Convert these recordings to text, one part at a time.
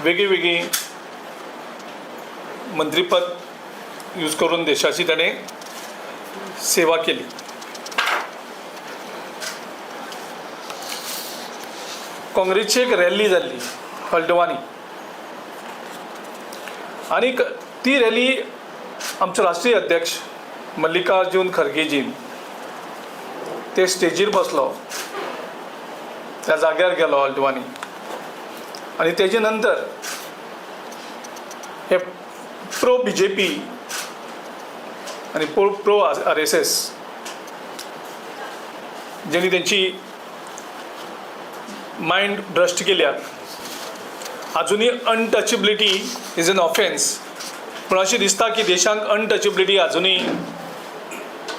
वेगळी वेगळी मंत्रीपद यूज करून देशाची ताणें सेवा केली. काँग्रेसची एक रॅली जाल्ली हल्दवानी आनीक ती रॅली आमचो राष्ट्रीय अध्यक्ष मल्लिकार्जून खर्गेजीन ते स्टेजीर बसलो, त्या जाग्यार गेलो हल्दवानी आनी तेजे नंतर हे प्रो बीजेपी आनी प्रो RSS जेणी तेंची मायंड भ्रश्ट केल्या. आजुनूय अनटचेबिलिटी is an offence, पूण अशें दिसता की देशांत अनटचेबिलिटी आजुनूय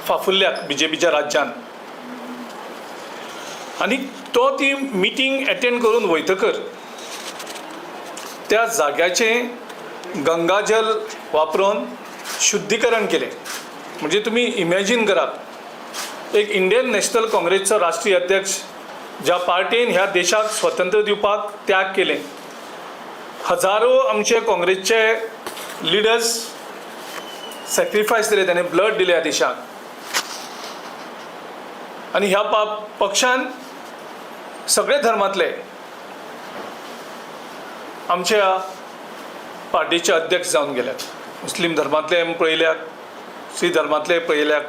फाफुल्ल्या बीजेपीच्या राज्यान. आनी तो ती मिटींग एटेंड करून वयतकर त्या जाग्याचें गंगाजल वापरून शुद्धीकरण केलें. म्हणजे तुमी इमेजीन करात, एक इंडियन नॅशनल काँग्रेसचो राष्ट्रीय अध्यक्ष ज्या पार्टीन ह्या देशाक स्वतंत्र दिवपाक त्याग केलें, हजारो आमचे काँग्रेसचे लिडर्स सॅक्रिफायस दिले, ताणें ब्लड दिलें ह्या देशाक, आनी ह्या पक्षान सगळे धर्मांतले आमच्या पार्टीचे अध्यक्ष जावन गेल्यात. मुस्लीम धर्मांतले पळयल्यात, शीख धर्मांतले पळयल्यात.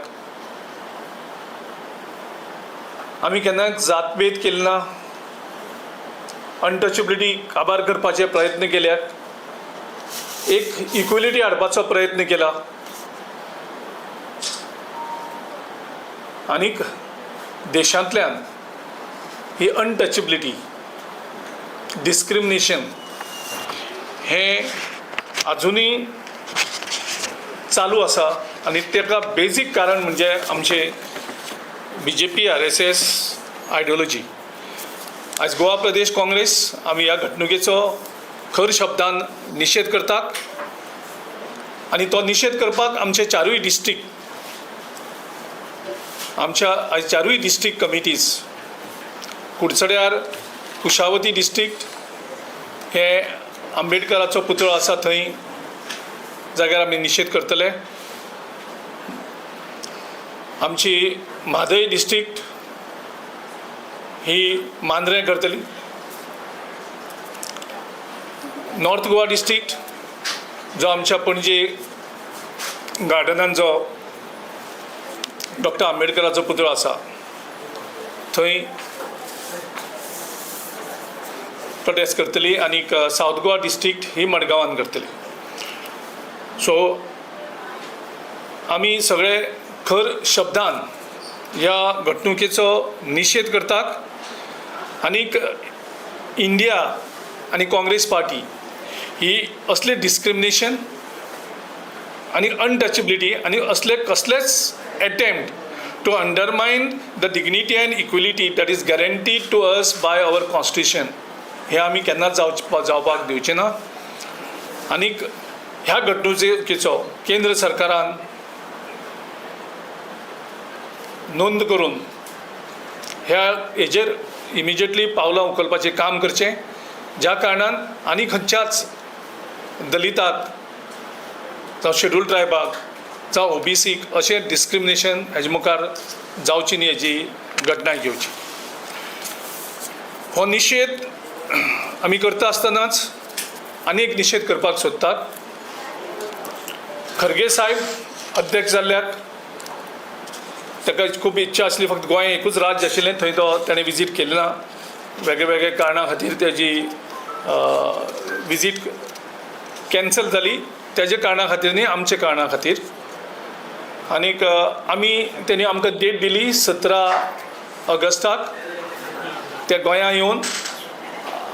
आमी केन्नाच जातभेद केली ना, अनटचेबिलिटी काबार करपाचे प्रयत्न केल्यात, एक इक्वलिटी हाडपाचो प्रयत्न केला आनीक देशांतल्यान ही अनटचेबिलिटी, डिस्क्रिमिनेशन हें आजुनूय चालू आसा आनी ताका बेजीक कारण म्हणजे आमचे बीजेपी RSS ideology. आयज गोवा प्रदेश काँग्रेस आमी ह्या घडणुकेचो खर शब्दान निशेध करतात आनी तो निशेध करपाक आमचे चारूय डिस्ट्रिक्ट, आमच्या आयज चारूय डिस्ट्रिक्ट कमिटीज, कुडचड्यार कुशावती डिस्ट्रिक्ट हे आंबेडकराचो पुतळो आसा थंय जाग्यार आमी निशेध करतले. आमची म्हादय डिस्ट्रिक्ट ही मांद्रें करतली. नॉर्थ गोवा डिस्ट्रिक्ट जो आमच्या पणजे गार्डनान जो डॉक्टर आंबेडकराचो पुतळो आसा थंय प्रोटेस्ट करतली आनीक सावथ गोवा डिस्ट्रिक्ट ही मडगांवान करतली. सो आमी सगळे खर शब्दान ह्या घडणुकेचो निशेध करतात आनीक इंडिया आनी काँग्रेस पार्टी ही असले डिस्क्रिमिनेशन आनी अनटचेबिलिटी आनी असले कसलेच attempt to undermine the dignity and equality that is guaranteed to us by our constitution हे आमी केन्नाच जावपाक दिवचे ना. आनीक ह्या घडणुकेचो केंद्र सरकारान नोंद करून ह्या हेजेर इमिजिएटली पावलां उखलपाचें काम करचें, ज्या कारणान आनी खंयच्याच दलिताक जावं शेड्यूल ट्रायबाक जावं ओबीसीक अशें डिस्क्रिमिनेशन हेजे मुखार जावची न्ही हेजी घटना घेवची. हो निशेध आमी करता आसतनाच आनी एक निशेध करपाक सोदतात. खरगे साहेब अध्यक्ष जाल्ल्याक ताका खूब इच्छा आसली, फक्त गोंय एकूच राज्य आशिल्लें थंय तो ताणें विजीट केली ना, वेगळे वेगळे कारणां खातीर तेजी विजीट कॅन्सल जाली, तेजे कारणां खातीर न्ही आमचे कारणां खातीर. आनीक आमी तेणी आमकां डेट दिली 17 ऑगस्टाक ते गोंया येवन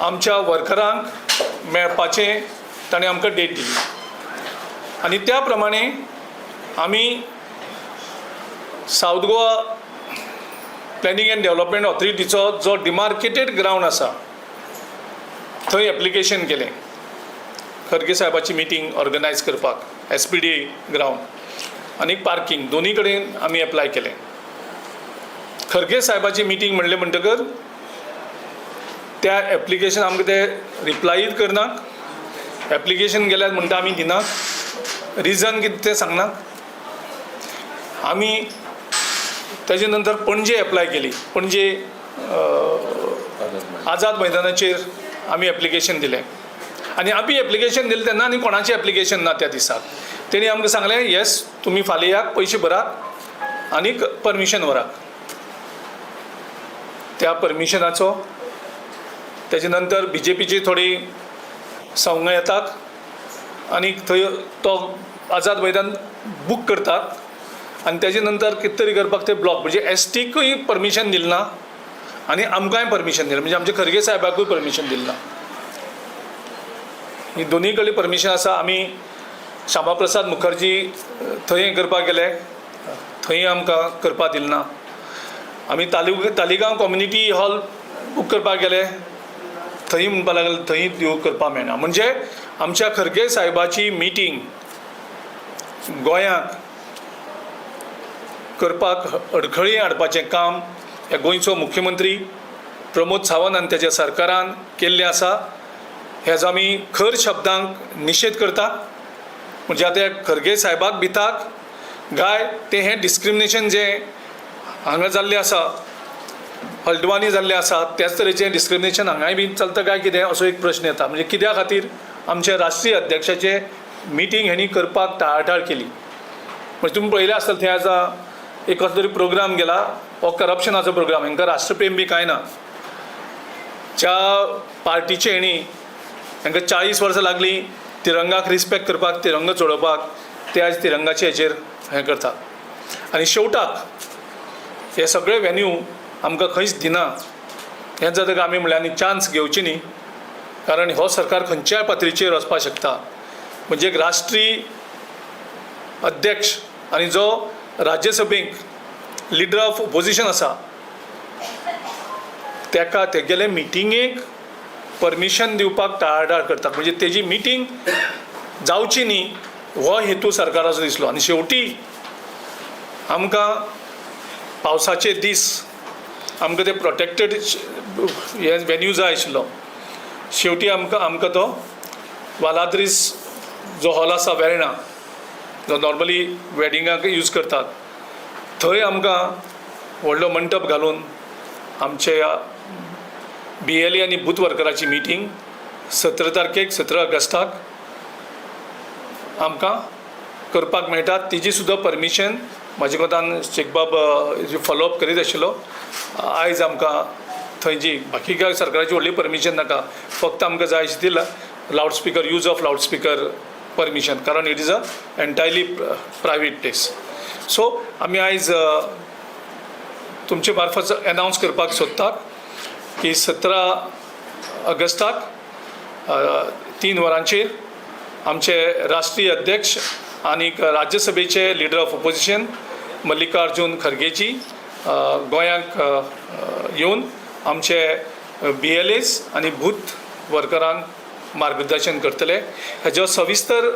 आमच्या वर्करांक मेळपाचें ताणें आमकां डेट दिली आनी त्या प्रमाणे आमी South Goa planning and development ऑथॉरिटीचो जो डिमार्केटेड ग्रावंड आसा थंय एप्लिकेशन केलें खरगे साहेबाची मिटींग ऑर्गनायज करपाक, SPD ground आनी पार्कींग दोनी कडेन आमी एप्लाय केलें. खरगे साहेबाची मिटींग म्हणलें म्हणटकर त्या एप्लिकेशन आमकां ते रिप्लायूय करना एप्लिकेशन गेल्यार म्हणटा आमी दिना, रिजन कितें तें सांगना. आमी ताजे नंतर पणजे एप्लाय केली. पणजे आझाद मैदानाचेर आमी एप्लिकेशन दिलें आनी आमी एप्लिकेशन दिलें तेन्ना आनी कोणाचें एप्लिकेशन ना त्या दिसाक. तेणी आमकां सांगलें येस तुमी फाल्यां यात, पयशे भरात आनी परमिशन व्हरात. त्या परमिशनाचो तेजे नंतर बीजेपीची थोडी संवंगां येतात आनी थंय तो आझाद मैदान बूक करतात आनी तेजे नंतर कितें तरी करपाक ते ब्लॉक, म्हणजे एसटीकूय परमिशन दिलें ना आनी आमकांय परमिशन दिलें, म्हणजे आमच्या खरगे साहेबाकूय परमिशन दिलें ना. ही दोनूय कडली परमिशन आसा. आमी श्यामा प्रसाद मुखर्जी थंय करपाक गेले, थंय आमकां करपाक दिलें ना. आमी तालिगांव कम्युनिटी हॉल बूक करपाक गेले, थंय म्हणपाक लागले थंय दिवं करपाक मेळना. म्हणजे आमच्या खरगे साहेबाची मिटींग गोंयांक करपाक अडखळी हाडपाचें काम ह्या गोंयचो मुख्यमंत्री प्रमोद सावंत आनी तेज्या सरकारान केल्लें आसा. हेजो आमी खर शब्दांक निशेध करता. म्हणजे आतां खरगे साहेबाक भिताक गाय तें हें डिस्क्रिमिनेशन जें हांगा जाल्लें आसा, हल्दवानी जाल्लें आसा, त्याच तरेचें डिस्क्रिमिनेशन हांगाय बी चलता काय कितें असो एक प्रश्न येता. म्हणजे कित्या खातीर आमच्या राष्ट्रीय अध्यक्षाचे मिटींग हेणी करपाक टाळाटाळ केली. म्हणजे तुमी पळयलें आसतलें थंय आतां एक कसलो तरी प्रोग्राम गेला, हो करप्शनाचो प्रोग्राम, हेंकां राष्ट्रप्रेम बी कांय ना. ज्या पार्टीचे हेणी हेंकां 40 वर्सां लागलीं तिरंगाक रिस्पेक्ट करपाक, तिरंगा चडोवपाक, ते आयज तिरंगाचे हेचेर हें करता. आनी शेवटाक हे सगळे व्हेन्यू आमकां खंयच दिना. हें जातकच आमी म्हणल्यार आनी चान्स घेवची न्ही, कारण हो सरकार खंयच्याय पातळीचेर वचपाक शकता. म्हणजे एक राष्ट्रीय अध्यक्ष आनी जो राज्यसभेक लिडर ऑफ ओपोजिशन आसा तेका तेगेले मिटिंगेक परमिशन दिवपाक टाळाटाळ करता. म्हणजे तेजी मिटींग जावची न्ही हो हेतू सरकाराचो दिसलो. आनी शेवटी आमकां पावसाचे दीस आमकां ते प्रोटेक्टेड हे वेन्यू जाय आशिल्लो. शेवटी आमकां तो वालाद्रीस जो हॉल आसा वेर्णा, जो नॉर्मली वेडिंगाक यूज करतात, थंय आमकां व्हडलो मंडप घालून आमचे BLA आनी बूथ वर्कराची मिटींग 17 तारखेक 17 ऑगस्टाक आमकां करपाक मेळटा. तिजी सुद्दां परमिशन म्हाजे कोतान शेखबाब फॉलोअप करीत आशिल्लो. आयज आमकां थंय जी बाकी काय सरकाराची व्हडली परमिशन नाका, फक्त आमकां जाय आशिल्ली ती loudspeaker, use of loudspeaker permission, कारण it is a entirely private place. So आमी आयज तुमचे मार्फत एनावन्स करपाक सोदतात की 17 ऑगस्टाक 3 वरांचेर आमचे राष्ट्रीय अध्यक्ष आनीक राज्यसभेचे लिडर ऑफ ओपोजिशन मल्लिकार्जून खरगेजी गोंयांक येवन आमचे BLAs आनी बूथ वर्करांक मार्गदर्शन करतले. हेजो सविस्तर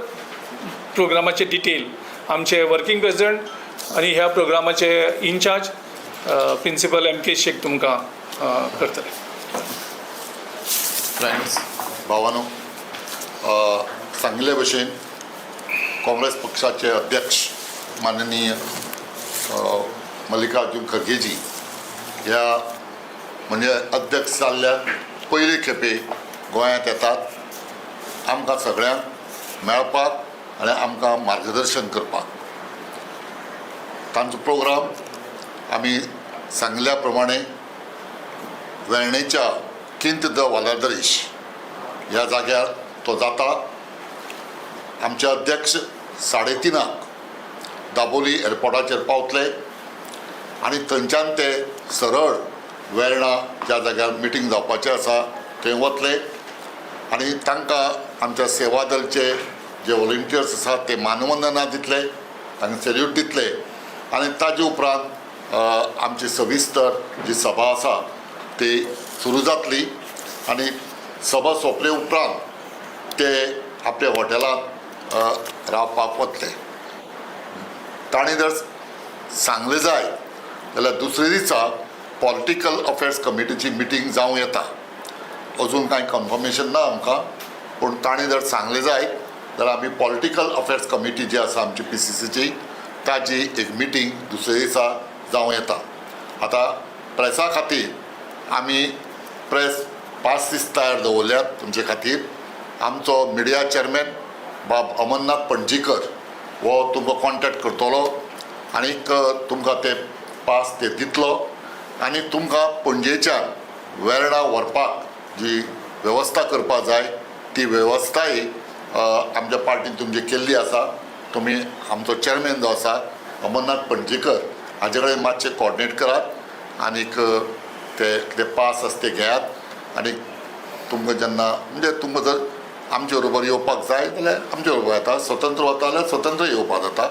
प्रोग्रामाचे डिटेल आमचे वर्किंग प्रेसिडेंट आनी ह्या प्रोग्रामाचे इनचार्ज प्रिंसिपल MK Shaikh तुमकां करतले. फ्रेंड्स, भावानो, सांगिल्ले भशेन काँग्रेस पक्षाचे अध्यक्ष माननीय मल्लिकार्जून खरगेजी ह्या म्हणजे अध्यक्ष जाल्ल्या पयले खेपे गोंयांत येतात आमकां सगळ्यांक मेळपाक आनी आमकां मार्गदर्शन करपाक. तांचो प्रोग्राम आमी सांगिल्ल्या प्रमाणे वेर्णेच्या किंत the वालादरीश ह्या जाग्यार तो जाता. आमचे अध्यक्ष 3:30 दाबोली एअरपोर्टाचेर पावतले आनी थंयच्यान ते सरळ वेर्णा ज्या जाग्यार मिटींग जावपाचें आसा थंय वतले आनी तांकां आमच्या सेवा दलचे जे वॉलंटियर्स आसात ते मानवंदना दितले, तांकां सेल्यूट दितले आनी ताजे उपरांत आमची सविस्तर जी सभा आसा ती सुरू जातली आनी सभा सोंपले उपरांत ते आपल्या हॉटेलांत रावपाक वतले. तांणी जर सांगलें जाय जाल्यार दुसरे दिसा पॉलिटिकल अफेर्स कमिटीची मिटींग जावं येता. अजून कांय कन्फर्मेशन ना आमकां. पूण ताणें जर सांगलें जायत जाल्यार आमी पॉलिटिकल अफेर्स कमिटी जी आसा आमची PCCची ताजी एक मिटींग दुसरे दिसा जावं येता. आतां प्रेसा खातीर आमी प्रेस पासीस तयार दवरल्यात तुमचे खातीर. आमचो मिडिया चेअरमॅन बाब अमरनाथ पणजीकर हो तुमकां कॉन्टेक्ट करतलो आनीक तुमकां ते पास ते दितलो आनी तुमकां पणजेच्यान वेर्णा व्हरपाक जी वेवस्था करपाक जाय ती वेवस्थाय आमच्या पार्टीन तुमची केल्ली आसा. तुमी आमचो चेअरमॅन जो आसा अमरनाथ पणजीकर हाजे कडेन मातशें कॉर्डिनेट करात आनीक ते कितें पास आसा ते घेयात आनी तुमकां जेन्ना म्हणजे तुमकां जर आमचे बरोबर येवपाक जाय जाल्यार आमचे बरोबर येता, स्वतंत्र वता जाल्यार स्वतंत्र येवपाक जाता,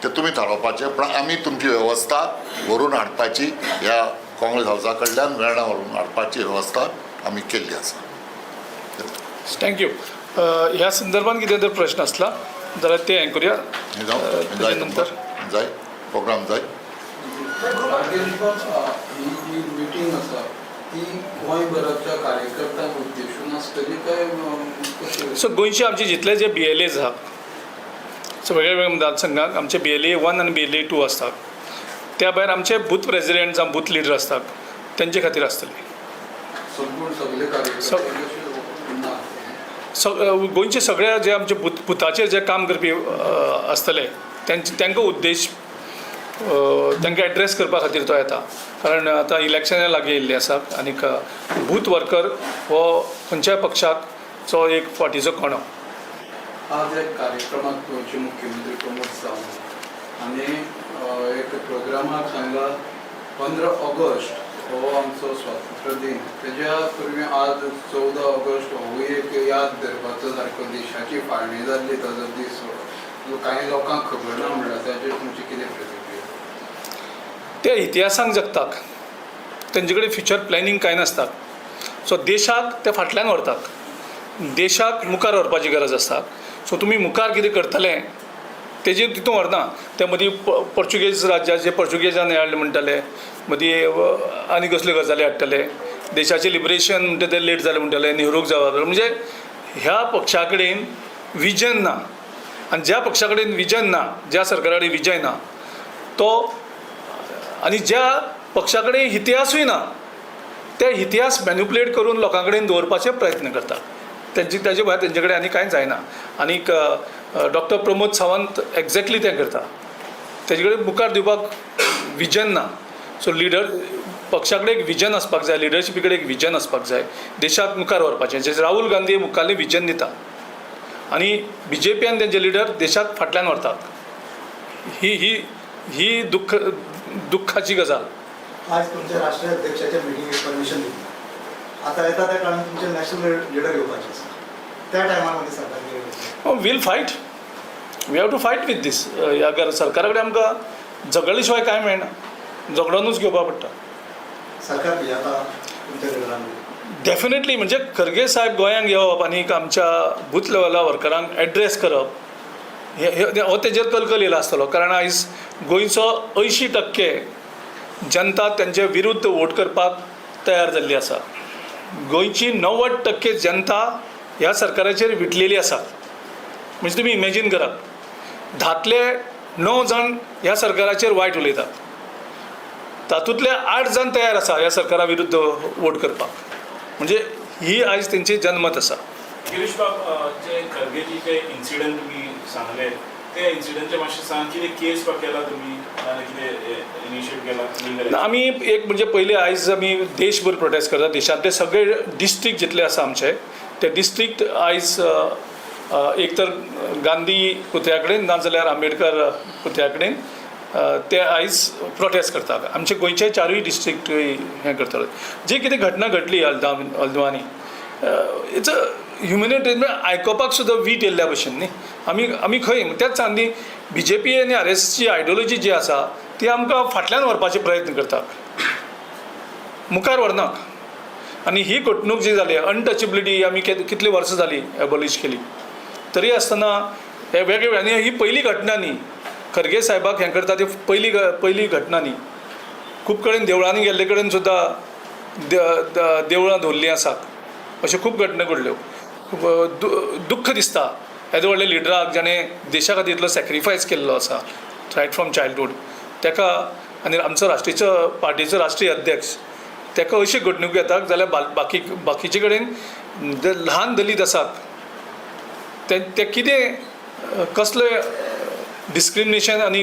तें तुमी थारावपाचें. पूण आमी तुमची वेवस्था व्हरून हाडपाची ह्या काँग्रेस हावसा कडल्यान वेर्णा व्हरून हाडपाची वेवस्था आमी केल्ली आसा. Thank you. ह्या संदर्भात कितें जर प्रश्न आसला जाल्यार ते हें करुया. जाय नंतर जाय प्रोग्राम जाय. ही जी मिटींग आसा ती गोंयभराच्या कार्यकर्त्यांक उद्देशून आसतली काय कशी? सो गोंयचे आमचे जितले जे BLAs आहा, सो वेगळे वेगळे मतदारसंघाक आमचे BLA 1 आनी BLA 2 आसतात. त्या भायर आमचे बूथ प्रेजिडेंट जावं बूथ लिडर आसतात तेंचे खातीर आसतली. सगळे कार्यकर्ते गोंयचे सगळे जे आमचे बुथाचेर जे काम करपी आसतले तांकां उद्देश तांकां एड्रेस करपा खातीर तो येता. कारण आतां इलेक्शनां लागीं येयल्लीं आसा आनीक बूथ वर्कर हो खंयच्याय पक्षाक चो एक फाटीचो कणो. आज एक कार्यक्रमाक गोंयचे मुख्यमंत्री प्रमोद सावंत आनी एक प्रोग्रामाक सांगला 15 ऑगस्ट हो आमचो स्वातंत्र्य दिन, तेज्या पूर्वी आज 14 ऑगस्ट होवूय एक याद धरपाचो सारको देशाची फाळणी जाल्ली ताजो दीस हो कांय लोकांक खबर ना म्हणल्यार ताजेर तुमची कितें प्रतिक्रिया? ते इतिहासांक जगतात, तेंचे कडेन फ्युचर प्लॅनिंग कांय नासता. सो देशाक ते फाटल्यान व्हरतात, देशाक मुखार व्हरपाची गरज आसता. सो तुमी मुखार कितें करतले तेजेर तितून व्हरना. ते मदीं पोर्चुगेज राज्याचे पोर्चुगेजान हाडले म्हणटाले, मदीं आनी कसल्यो गजाली हाडटले, देशाचें लिबरेशन म्हणटा तें लेट जालें म्हणटाले, नेहरूक जबाबदार. म्हणजे ह्या पक्षा कडेन विजन ना आनी ज्या पक्षा कडेन विजन ना, ज्या सरकारा कडेन विजन ना तो, आनी ज्या पक्षा कडेन इतिहासूय ना ते इतिहास मॅन्युपुलेट करून लोकां कडेन दवरपाचे प्रयत्न करतात. ताजे भायर तेंचे कडेन आनी कांय जायना. आनीक डॉक्टर प्रमोद सावंत एक्झॅक्टली तें करता, तेजे कडेन मुखार दिवपाक विजन ना. सो लिडर पक्षा कडेन एक विजन आसपाक जाय, लिडरशिपी कडेन एक विजन आसपाक जाय देशाक मुखार व्हरपाचें. जशें राहुल गांधी मुखारलें विजन दिता आनी BJP आनी तेंचे लिडर देशाक फाटल्यान व्हरतात. ही ही ही दुख्खाची गजाल. आज तुमच्या राष्ट्रीय अध्यक्षाच्या मिटिंगेक परमिशन दिली, आतां येता त्या काळान तुमचे नॅशनल लिडर येवपाचे आसा, त्या टायमार मागीर सरकार कितें? We'll fight, we have to fight with this. ह्या सरकारा कडेन आमकां झगडले शिवाय कांय मेळना, झगडोनूच घेवपा पडटा. सरकार भियेता तुमच्या लिडरांक? डेफिनेटली. म्हणजे खरगे साहेब गोंयांक येवप आनी आमच्या बूथ लेवला वर्करांक एड्रेस करप हो तेजेर कलकल येयला आसतलो. कारण आयज गोंयचो 80% जनता तेंचे विरुद्ध वोट करपाक तयार जाल्ली आसा. गोंयची 90% जनता ह्या सरकाराचेर विटलेली आसा. म्हणजे तुमी इमेजीन करात, 10तले 9 जाण ह्या सरकाराचेर वायट उलयतात, तातूंतले 8 जाण तयार आसा ह्या सरकारा विरुद्ध वोट करपाक. म्हणजे ही आयज तेंची जनमत आसा. गिरीश बाब, जे खरगेजी जे इन्सिडंट तुमी सांगले ते इन्सिडंटचे मातशें सांग, कितें केस केला तुमी कितें इनिशिएट केला? आमी एक म्हणजे पयलीं आयज आमी देशभर प्रोटेस्ट करतात. देशांतले सगळे डिस्ट्रिक्ट जितले आसा आमचे ते डिस्ट्रिक्ट आयज एक तर गांधी पुतळ्या कडेन ना जाल्यार आंबेडकर पुतळ्या कडेन ते आयज प्रोटेस्ट करतात. आमचे गोंयचे 4 डिस्ट्रिक्ट हें करतले. जी कितें घटना घडली हल्दवानी, it's a humanitarian, आयकोपाक सुद्दां वीट येयल्ल्या भशेन न्ही. आमी आमी खंय त्याच सांगली BJP आनी RSSची आयडियोलॉजी जी आसा ती आमकां फाटल्यान व्हरपाचे प्रयत्न करतात, मुखार व्हरना. आनी ही घडणूक जी जाली अनटचेबिलिटी आमी कितलीं वर्सां जालीं एबॉलिश केली, तरी आसतना हे वेगळे. आनी ही पयली घटना न्ही, खरगे साहेबाक हें करता ती पयली घटना न्ही. खूब कडेन देवळांनी गेल्ले कडेन सुद्दां देवळां धरलीं आसात, अश्यो खूब घटना घडल्यो. दुख्ख दिसता येदो व्हडल्या लिडराक जाणें देशा खातीर इतलो सॅक्रिफायस केल्लो आसा रायट फ्रॉम चायल्डहूड ताका आनी आमचो राष्ट्रीयचो पार्टीचो राष्ट्रीय अध्यक्ष ताका अशी घडणूक येता जाल्यार बाकी बाकीचे कडेन जे ल्हान दलीत आसात ते ते कितें कसले डिस्क्रिमिनेशन आनी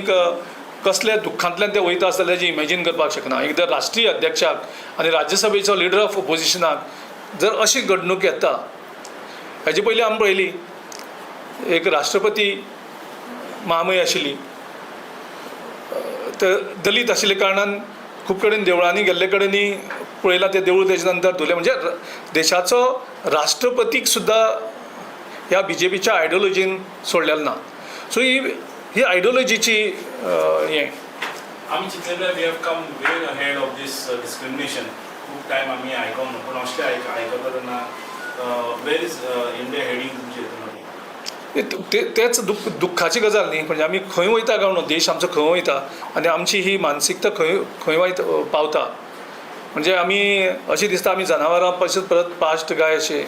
कसल्या दुख्खांतल्यान ते वयता आसतले तेजें इमेजीन करपाक शकना. एकदां राष्ट्रीय अध्यक्षाक आनी राज्यसभेचो लिडर ऑफ ओपोजिशनाक जर अशी घडणूक येता, हेजे पयलीं आमी पळयली एक राष्ट्रपती महामय आशिल्ली, ते दलीत आशिल्ल्या कारणान खूब कडेन देवळांनी गेल्ले कडेनूय पळयलां तें देवूळ तेजे नंतर धुलें. म्हणजे देशाचो राष्ट्रपतीक सुद्दां ह्या बीजेपीच्या आयडियोलॉजीन सोडलेलें ना. सो ही ही आयडियोलॉजीची हें आमी चिंतलें we have come way ahead of this discrimination. खूब टायम आमी आयकोंक ना, पूण अशें आयकता तेन्ना वेर is India heading तुमचे हितून? तेच दुख्खाची गजाल न्ही, म्हणजे आमी खंय वयता काय म्हणून देश आमचो खंय वयता आनी आमची ही मानसिकता खंय खंय वयता पावता. म्हणजे आमी अशें दिसता आमी जनावरां पासून परत पास्ट गाय अशें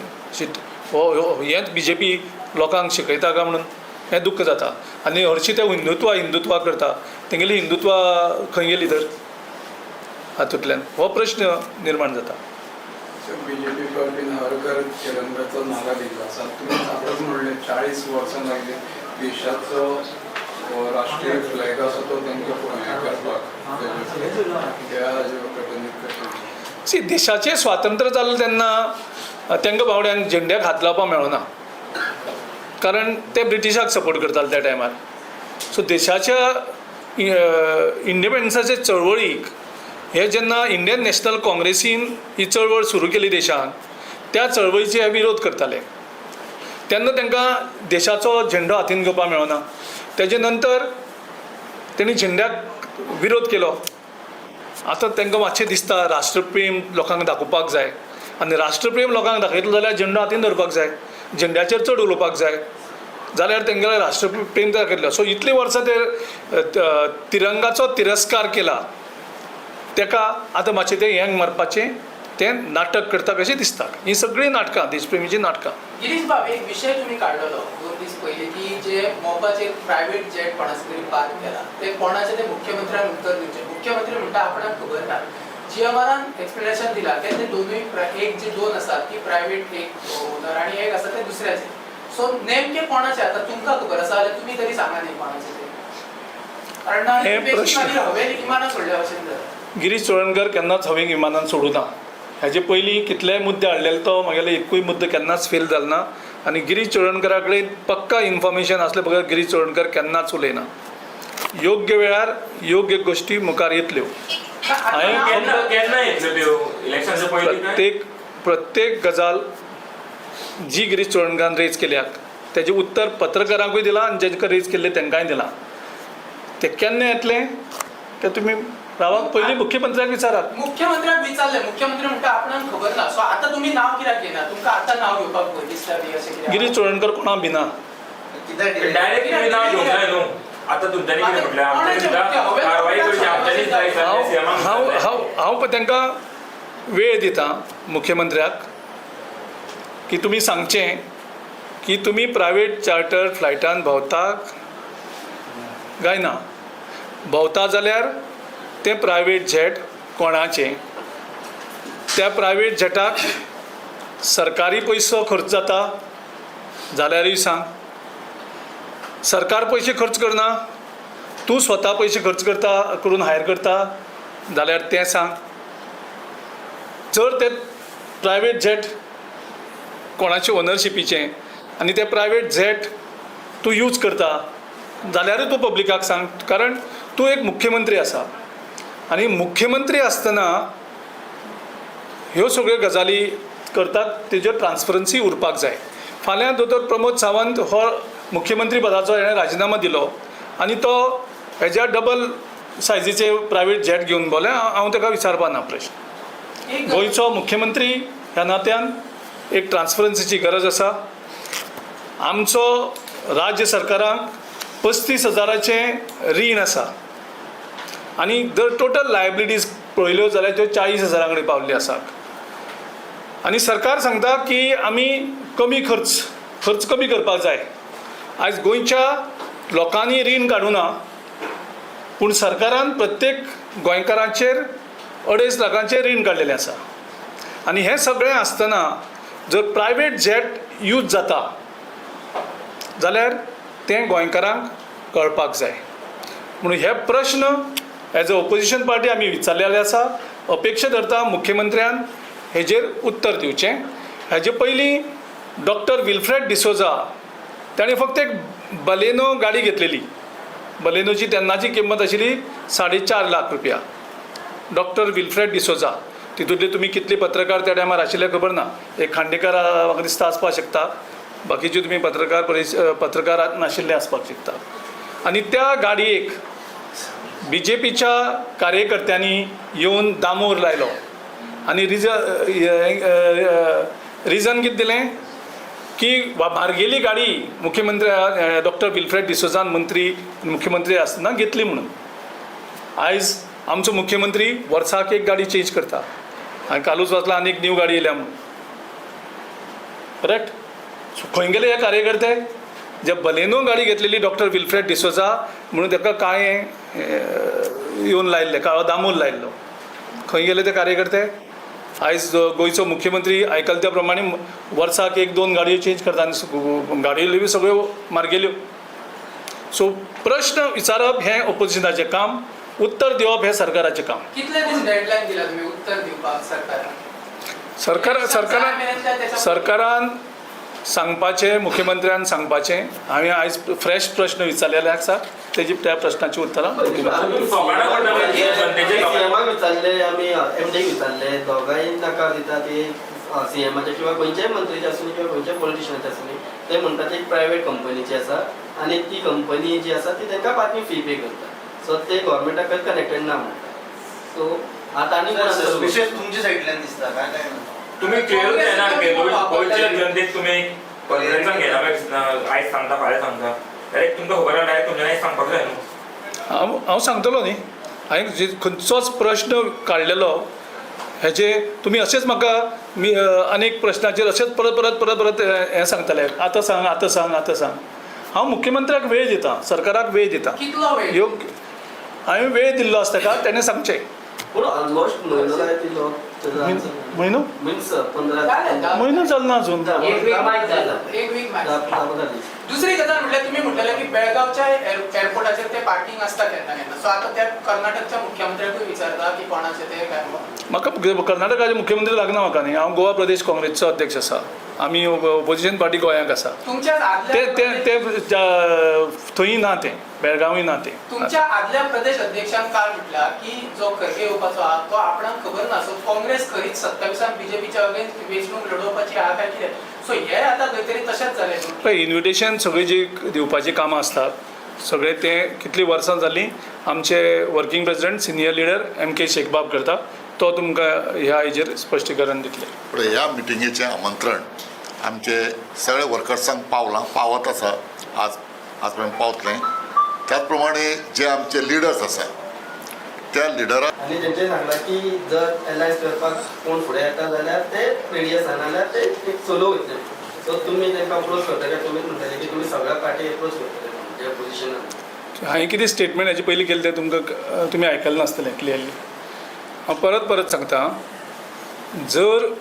हो हेंच बीजेपी लोकांक शिकयता काय म्हणून हें दुख्ख जाता. आनी हरशीं ते हिंदुत्वा हिंदुत्वा करता, तेंगेली हिंदुत्वा खंय गेली तर हातूंतल्यान हो प्रश्न निर्माण जाता. बीजेपी पार्टीन हर घर तिरंगाचो नारा दिल्लो आसा. तुमी आतांच म्हणलें 40 वर्सां लागली देशाचो राष्ट्रीय फ्लॅग आसा तो तांकां हें करपाक, त्या कशें सी देशाचें स्वातंत्र्य जालें तेन्ना तांकां बावड्यांक झेंड्याक हात लावपाक मेळना, कारण ते ब्रिटिशाक सपोर्ट करताले त्या टायमार. सो देशाच्या इंडिपेंडन्साचे चळवळीक हे जेन्ना इंडियन नॅशनल काँग्रेसीन ही चळवळ सुरू केली देशान, त्या चळवळीचे हे विरोध करताले तेन्ना तांकां देशाचो झेंडो हातीन घेवपाक मेळना. तेजे नंतर तेणी झेंड्याक विरोध केलो. आतां तांकां मातशें दिसता राष्ट्रप्रेम लोकांक दाखोवपाक जाय आनी राष्ट्रप्रेम लोकांक दाखयतलो जाल्यार झेंडो हातीन धरपाक जाय, झेंड्याचेर चड उलोवपाक जाय, जाल्यार तेंगेलें राष्ट्रप्रेम दाखयतलो. सो इतलीं वर्सां ते तिरंगाचो तिरस्कार केला, तेका आतां मातशें तें हेंग मारपाचें तें नाटक करता कशें दिसता. हीं सगळीं नाटकां देशप्रेमीचीं नाटकां. गिरीश बाब, एक विशय तुमी काडलेलो 2 दीस पयलीं की जे मोपाचेर प्रायवेट जेट कोणाचे तरी पार्क केला ते कोणाचे ते मुख्यमंत्र्यान उत्तर दिवचें. मुख्यमंत्री म्हणटा आपणाक खबर ना. जीएमआरान एक्सप्लेनेशन दिला की ते दोनूय एक जे 2 आसात ती प्रायवेट एक ओनर आनी एक आसा ते दुसऱ्याचे. सो नेमके कोणाचे आतां तुमकां खबर आसा जाल्यार तुमी तरी सांगा न्ही कोणाचे ते, कारण मागीर हवेन विमानां सोडल्या भशेन जाता. गिरीश चोडणकर केन्नाच हवेक विमानान सोडूं ना. हेजे पयलीं कितलेय मुद्दे हाडलेले तो म्हगेले एकूय मुद्दो केन्नाच फेल जालो ना. आनी गिरीश चोडणकरा कडेन पक्का इन्फॉर्मेशन आसले बगर गिरीश चोडणकर केन्नाच उलयना. योग्य वेळार योग्य गोश्टी मुखार येतल्यो. प्रत्येक प्रत्येक गजाल जी गिरीश चोडणकारान रेज केल्या तेजें उत्तर पत्रकारांकूय दिलां आनी जेंकां रेज केल्लें तांकांय दिलां. तें केन्ना येतलें तें तुमी रावाक पयलीं मुख्यमंत्र्याक विचारात. मुख्यमंत्र्याक विचारलें, मुख्यमंत्री म्हणटा आपणाक खबर ना. सो आतां तुमी नांव कित्याक घेना? तुमकां आतां नांव घेवपाक भंय दिसता बी अशें कितें? गिरीश चोडणकर कोणा भिना. डायरेक्ट तुमी नांव घेवंक जाय न्हू. आतां तुमच्यांनी कितें म्हटलें, कारवाई करची आमच्यांनीच जाय. हांव हांव हांव तांकां वेळ दिता मुख्यमंत्र्याक की तुमी सांगचें की तुमी प्रायवेट चार्टर फ्लायटान भोंवता काय ना, भोंवता जाल्यार तें प्रायवेट जेट कोणाचें, त्या प्रायवेट जेटाक सरकारी पयसो खर्च जाता जाल्यारूय सांग, सरकार पयशे खर्च करना तूं स्वता पयशे खर्च करता करून हायर करता जाल्यार तें सांग. जर तें प्रायवेट जेट कोणाचे ओनरशिपीचें आनी तें प्रायवेट जेट तूं यूज करता जाल्यारूय तूं पब्लिकाक सांग, कारण तूं एक मुख्यमंत्री आसा आनी मुख्यमंत्री आसतना ह्यो सगळ्यो गजाली करतात तेजेर ट्रान्सपरन्सी उरपाक जाय. फाल्यां दोतोर प्रमोद सावंत हो मुख्यमंत्री पदाचो हेणें राजिनामो दिलो आनी तो हेज्या डबल सायजीचे प्रायवेट जेट घेवन भोंवले, हांव ताका विचारपा ना प्रश्न. गोंयचो मुख्यमंत्री ह्या नात्यान एक ट्रान्सपरन्सीची गरज आसा. आमचो राज्य सरकाराक 35,000 रीण आसा आनी जर टोटल लायबिलिटीज पळयल्यो जाल्यार त्यो 40,000 कडेन पावल्ल्यो आसात. आनी सरकार सांगता की आमी कमी खर्च खर्च कमी करपाक जाय. आयज गोंयच्या लोकांनी रीण काडूना, पूण सरकारान प्रत्येक गोंयकारांचेर 2.5 लाखांचेर रीण काडलेलें आसा. आनी हें सगळें आसतना जर प्रायवेट जेट यूज जाता जाल्यार तें गोंयकारांक कळपाक जाय. म्हणून हे प्रश्न एज अ ओपोजिशन पार्टी आमी विचारलेले आसा. अपेक्षा धरता मुख्यमंत्र्यान हेजेर उत्तर दिवचें. हेजे पयलीं डॉक्टर विल्फ्रेड डिसोजा ताणें फक्त एक बलेनो गाडी घेतलेली. बलेनोची तेन्नाची किंमत आशिल्ली 4.5 लाख रुपया. डॉक्टर विल्फ्रेड डिसोजा, तितूंतले तुमी कितले पत्रकार त्या टायमार आशिल्ले खबर ना. एक खांडेकर म्हाका दिसता आसपाक शकता, बाकीचे तुमी पत्रकार पत्रकार नाशिल्ले आसपाक शकता. आनी त्या गाडयेक बीजेपीच्या कार्यकर्त्यांनी येवन दामोर लायलो आनी रिजन कितें दिलें की मार्गेली गाडी मुख्यमंत्री डॉक्टर विल्फ्रेड डिसोजान मंत्री मुख्यमंत्री आसतना घेतली म्हणून. आयज आमचो मुख्यमंत्री वर्साक एक गाडी चेंज करता. हांवें कालूच वाचलां आनी एक न्यू गाडी येयल्या म्हणून. करेक्ट? सो खंय गेले हे कार्यकर्ते जे बलेनो गाडी घेतलेली डॉक्टर विल्फ्रेड डिसोजा म्हणून ताका काळें येवन लायिल्लें, काळो दामोर लायिल्लो. खंय गेले ते कार्यकर्ते? आयज गोंयचो मुख्यमंत्री आयकला त्या प्रमाणे वर्साक 1-2 गाडयो चेंज करता आनी गाडयो बी सगळ्यो मार्गेल्यो. सो प्रश्न विचारप हें ओपोजिशनाचें काम, उत्तर दिवप हें सरकाराचें काम. कितले दीस डेडलायन दिला तुमी उत्तर दिवपाक सरकारान? सरकारान सरकारान सांगपाचें, मुख्यमंत्र्यान सांगपाचें. हांवें आयज फ्रेश प्रश्न विचारलेले आसा, तेजी त्या प्रश्नाची उत्तरां सीएमाक विचारले, आमी एमडीक विचारले, दोगांय नकार दिता ती सीएमाचे किंवा खंयच्याय मंत्रीचे आसूं किंवा खंयच्याय पॉलिटिशियनाचे आसूं, ते म्हणटा ती एक प्रायवेट कंपनीची आसा आनी ती कंपनी जी आसा ती तांकां पार्किंग फी पे करता. सो ते गव्हर्मेंटाक खंय कनेक्टेड ना म्हणटा. सो आतां आनी विशेष तुमच्या सायडल्यान दिसता काय काय तुम्ही क्लियर जायना गोंयच्या जनतेक तुमी कॉन्फरन्सान घेना आयज सांगता फाल्यां सांगता, डायरेक्ट तुमकां खबर आहा, डायरेक्ट तुमच्यानी सांगपाक जाय न्हू. हांव सांगतलो न्ही. हांवें खंयचोच प्रश्न काडलेलो हेजे तुमी अशेंच म्हाका अनेक प्रश्नाचेर अशेंच परत परत परत परत हें सांगताले, आतां सांग आतां सांग आतां सांग. हांव मुख्यमंत्र्याक वेळ दिता, सरकाराक वेळ दिता. कितलो वेळ? योग्य हांवें वेळ दिल्लो आसता ताका, तेणें सांगचें. पूण ऑलमोस्ट म्हयनो जाय दिलो. म्हयनो मिन्स 15 म्हयनो जालो ना अजून. एक वीक मायज जाला. एक वीक मायज. दुसरी गजाल म्हटल्यार तुमी म्हटलें की बेळगांवच्या एअरपोर्टाचेर ते पार्किंग आसता केन्ना केन्ना. सो आतां त्या कर्नाटकच्या मुख्यमंत्र्याकूय विचारता की कोणाचें तें काय? म्हाका कर्नाटकाचे मुख्यमंत्री लागना म्हाका न्ही. हांव गोवा प्रदेश काँग्रेसचो अध्यक्ष आसा. आमी ओपोजिशन पार्टी गोंयांक आसा. तुमच्या ते ते थंय ना, तें बेळगांवूय ना तें. तुमच्या आदल्या प्रदेश अध्यक्षान काल म्हटला की जो खरगे येवपाचो आहा तो आपणाक खबर ना. सो काँग्रेस खरीच 27 बीजेपीच्या अगेन्स्ट वेंचणूक लडोवपाची आहा काय कितें? सो हे आतां खंय तरी तशेंच जालें. पळय, इन्विटेशन सगळीं जी दिवपाचीं कामां आसतात सगळें तें कितलीं वर्सां जालीं आमचे working president senior leader M K शेखबाब करता, तो तुमकां ह्या हेजेर स्पश्टीकरण दितले. पूण ह्या मिटिंगेचें आमंत्रण आमचे सगळे वर्कर्सांक पावलां, पावत आसा, आज आज पर्यंत पावतलें. त्याच प्रमाणे जे आमचे लिडर्स आसा त्या लिडराक आनी तेंचे सांगलां की जर एलायन्स करपाक कोण फुडें येता जाल्यार ते रेडी आसा, नाल्यार ते एक सोलो वयतले. सो तुमी तांकां अप्रोच करतले, तुमी म्हणटले की तुमी सगळ्या पार्टी अप्रोच करतले म्हणजे ओपोजिशनान. हांवें कितें स्टेटमेंट हेजे पयलीं केलें तें तुमकां तुमी आयकलें नासतलें क्लियरली. हांव परत परत सांगता, जर